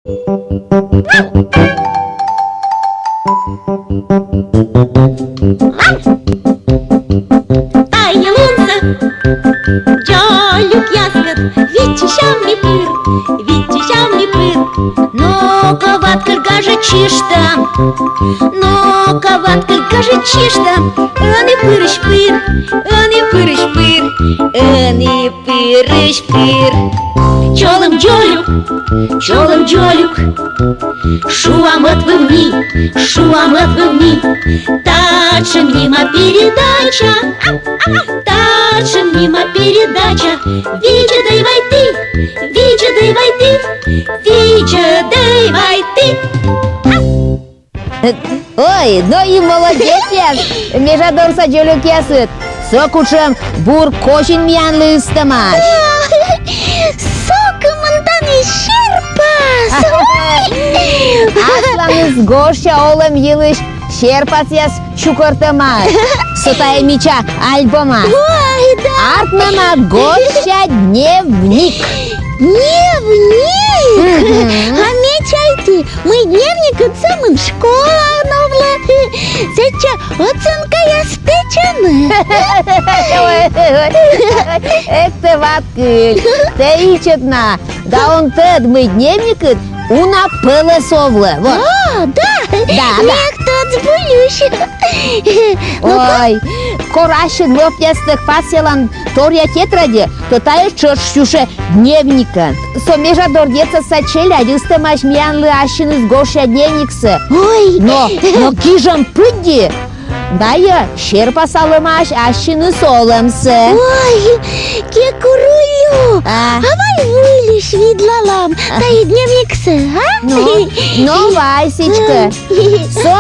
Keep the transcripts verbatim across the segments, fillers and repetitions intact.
Тайӧ лунсӧ дзолюкъяскӧд виччысям ми пыр, виччысям ми пыр. Но-ко, Ваткыль, гажӧд чышта, но-ко, Ваткыль, гажӧд чышта, ӧні пырысь пыр, ӧні пырысь пыр, ӧні пырысь пыр. Чолӧм, дзолюк, чолӧм, дзолюк, шуам ӧтвыв ни, шуам ӧтвыв ни. Татшӧм нима передача, татшӧм нима передача. Видзӧдӧй вай ті, видзӧдӧй вай ті, видзӧдӧй вай ті. Ой, но и молодецъяс, Межадорса дзолюкъясыд. Со кутшӧм бур козин миянлы ыстӧмаӧсь. Со кымын тані серпас. Ой! Асланыс гожся олӧм йылысь серпасъяс чукӧртӧмаӧсь. Со тайӧ мича альбомас. Ой, да. Артмӧма гожся дневник. Дневник? Мгм. А ме чайті, мый дневникыд сӧмын школаын овлӧ. Сэтчӧ оценкаяс тэчӧны. Ой, ой, ой. Эх тэ, Ваткыль, тэ ичӧт на. Да он тӧд, мый дневникыд уна пӧлӧс овлӧ. Вот. А, да. Да, да. Ме эг тӧд збыльысь. Ну-ка. Ой, кор ассьыд лопъястӧг пасъялан торъя тетрадьӧ, то тайӧ тшӧтш сюся дневникӧн. Со Межадор детсадса челядь ыстӧмаӧсь миянлы ассьыныс гожся дневниксӧ. Ой. Но, но гижӧм пыдди тайӧ серпасалӧмаӧсь ассьыныс олӧмсӧ. Ой, кекуруллю! А? А вай выльысь видлалам тайӧ дневниксӧ, а? Ну, но вай, сідзкӧ. Со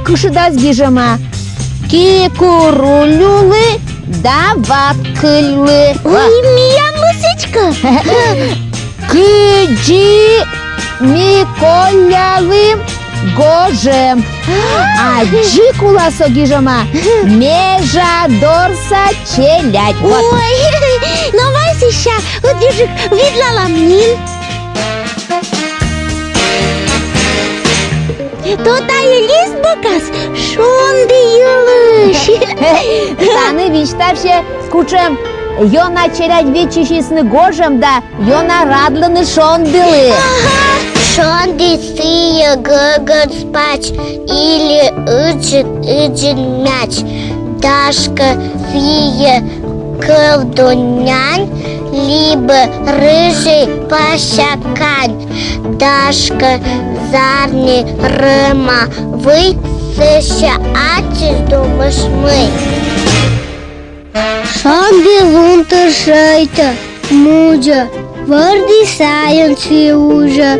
кышӧдас гижӧма: Кикуруллюлы да Ваткыльлы. Ой, миянлы сідзкӧ. Кыдзи ми коллялім гожӧм. А дзик улас со гижӧма: Межадорса челядь. Вот. Ой, но вай сэсся ӧдйӧджык видлалам нин. То тайӧ лист бокас шонді йылысь. Тані висьтавсьӧ, кутшӧм ёна челядь виччысисны гожӧм да ёна радлӧны шонділы. Ага. Шонді сійӧ гӧгӧрс пач или ыджыд-ыджыд мяч. Гашкӧ, сійӧ кӧвдунянь либӧ рыжӧй пасякань. Гашкӧ, зарни рӧма вый, сэсся ачыс думыштӧ, мый. Шонді лунтыр шӧйтӧ, мудзӧ, вӧрди сайын сійӧ узьӧ,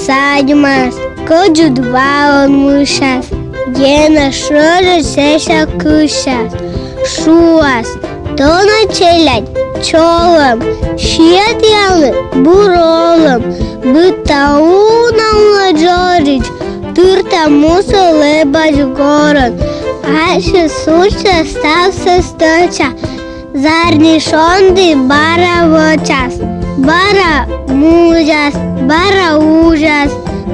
садьмас, кӧдзыд ваӧн мысяс, енэж шӧрӧ сэсся кысяс. Шуас: тӧно, челядь, чолӧм, сиӧд тіянлы бур олӧм, быдта уна-уна дзоридз, тырта мусӧ лэбач горӧн, ассьыс усьтӧ ставсӧ стӧча. Зарни шонді бара вӧчас, бара мудзас, бара узяс,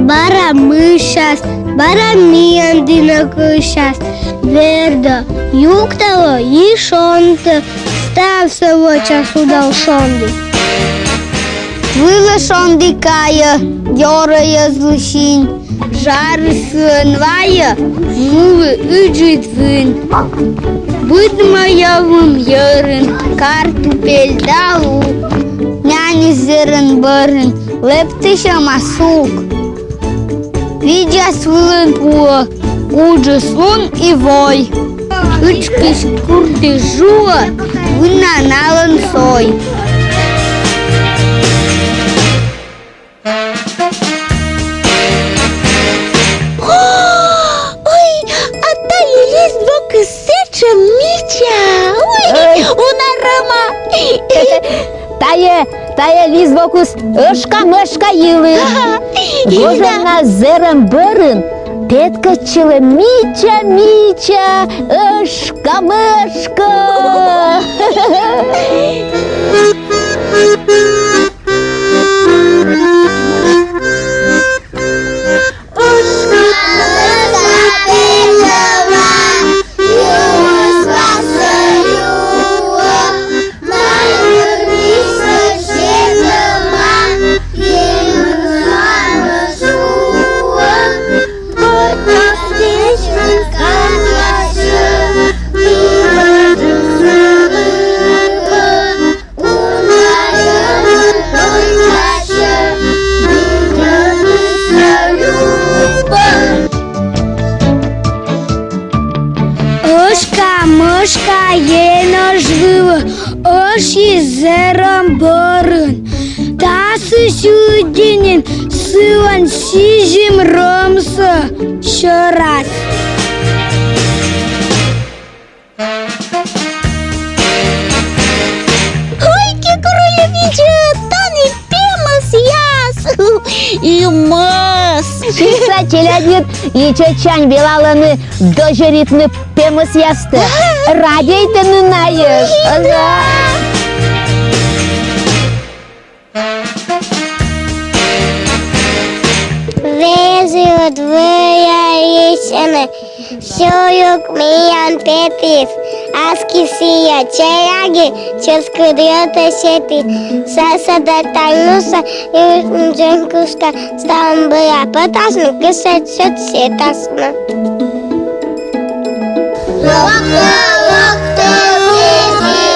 бара мысяс, бара миян дінӧ кысяс. Вердӧ, юкталӧ и шонтӧ, ставсӧ вӧчас удал шонді. Вылӧ шонді кайӧ, ёрӧ йӧзлы синь, жарыс сылӧн вайӧ, мулы ыджыд вын. Быдмӧ йӧвмӧм йӧрын картупель да лук, няньыс зэрӧн бӧрын лэптысьӧма сук. Видзас вылын пуӧ уджыс лун и вой. Ытшкысь куртыс жуӧ, вына налӧн сой. Ой, а тайӧ лист бокыс сэтшӧм мича. Ой, ой, уна рӧма. Тайӧ, тайӧ лист бокыс ӧшкамӧшка йылын. Ага. Гожӧмнас зэрӧм бӧрын петкӧдчылӧ мича-мича ӧшкамӧшка. Сылӧн сизим рӧмсӧ сьӧрас. Ой, кикуруллю, видзӧд, тані пемӧсъяс. И мӧс. Шичса, челядьыд, ичӧтсянь велалӧны дӧзьӧритны пемӧсъястӧ. Радейтӧны найӧс. Ага. Вежӧрт вӧръя лисьӧны, сюрюк миян петіс, аски сійӧ челядьыс чӧскыд йӧтӧ сеті, сасадатан муса, и джӧнкушка ставӧн быра пӧтасны, кыскӧ сэтчӧ сетасны. Локтӧ, локтӧ, петіс.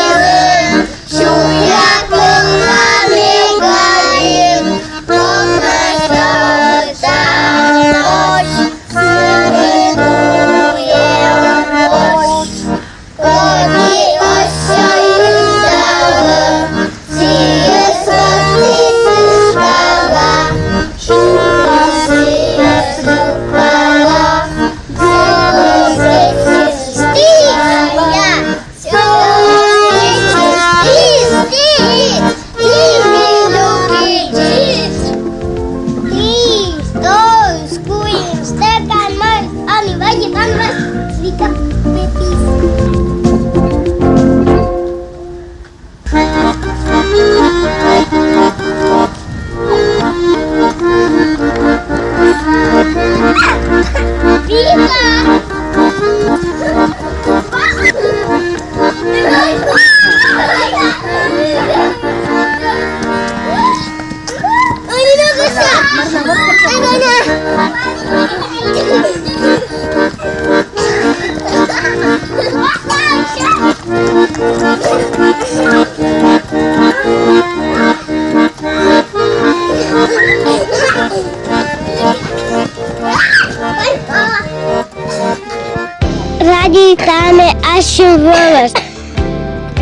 Радейтам ассьым вӧлӧс.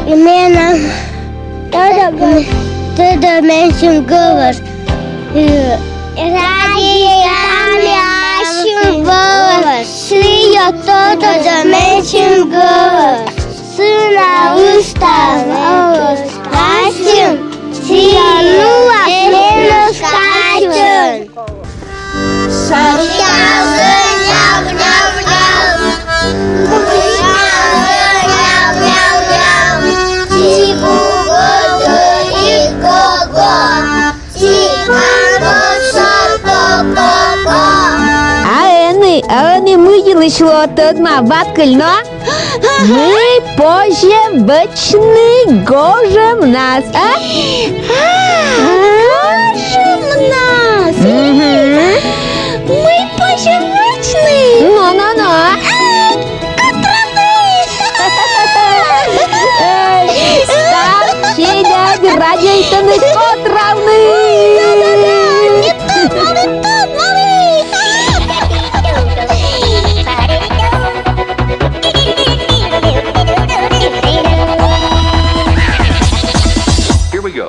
Менам тӧдӧ, тӧдӧ менсьым гӧлӧс. Радейтам ассьым вӧлӧс. Сійӧ тӧдӧ менсьым гӧлӧс. Сына ыштас ассьым. Сійӧ нуас менӧ скачӧн. А ӧні, а ӧні мый йылысь лоӧ, тӧдмӧ, Ваткыль, но? Мый позьӧ вӧчны гожӧмнас, а? А, гожӧмнас. Мгм. Мый позьӧ вӧчны? Но, но, но. А, котравны. Эй, став челядь радейтӧны котравны. Да, да, да. Тут, малы, тут, малы. Here we go.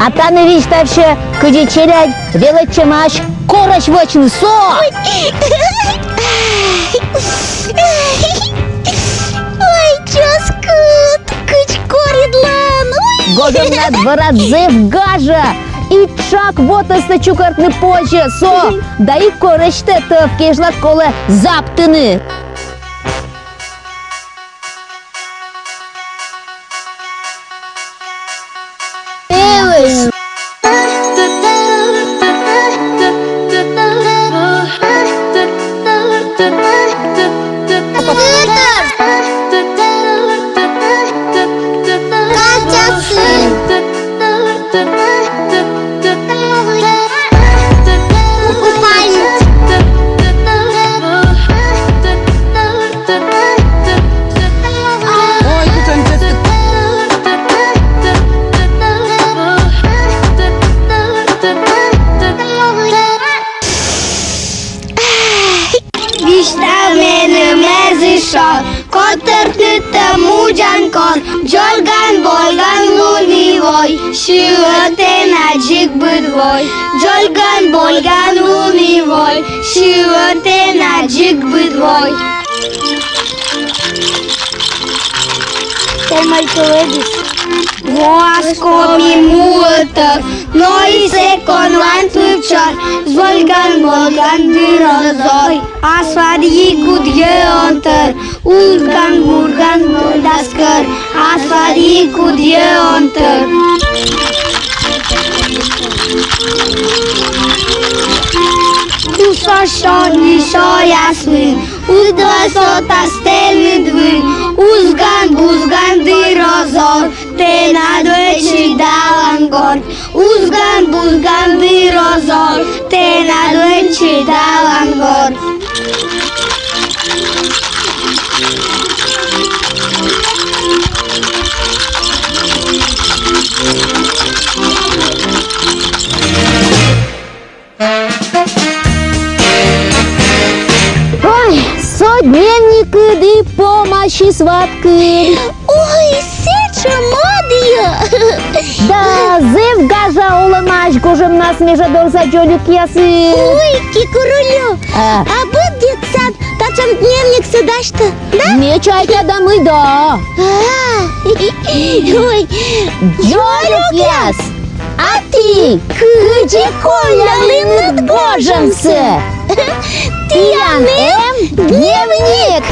А тані висьтавсьӧ, кыдзи челядь велӧдчӧмаӧсь корӧсь вӧчны, со! Ой, чӧскыд, кыдз корйыдлан, ой! Гожӧмнад вӧрад зэв гажа, и тшак вотӧстӧ чукӧртны позьӧ, со, да и корӧсьтӧ тӧв кежлад колӧ заптыны. Сьылӧ тэнад дзик быд вой, дзолюкан-болюкан уна вой, сьылӧ тэнад дзик быд вой. Тэ мый тӧдыс? Воас Коми муытӧ, но и сэк он ланьт вывсьӧ, дзолюкан-болюкан дыр оз вой. Аслад йи кудйӧ он тӧр, узган-бурган дыр да скӧр, аслад йи кудйӧ он тӧр. Кусӧ сёрни сёяс вын, ӧдзӧс сотас тэныд вын, узган-бузган дыр оз вой, тэнад вӧчи далан горт. Узган-бузган дыр оз вой, тэнад вӧчи далан горт. Ой, со дневникыд и помасис ваткыд. Ой, сэтшӧм мӧдъя! Да, зэв гажа олӧмаӧсь гожӧмнас межа дорса дзолюкъясыс. Ой, Кикуруллю, а, а быд детсад татшӧм дневниксӧ дасьтӧ, да? Ме чайта да, мый да. А, ой, дзолюкъяс, а ті кыдзи коллялінныд гожӧмсӧ? Тіян эм дневник?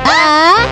А?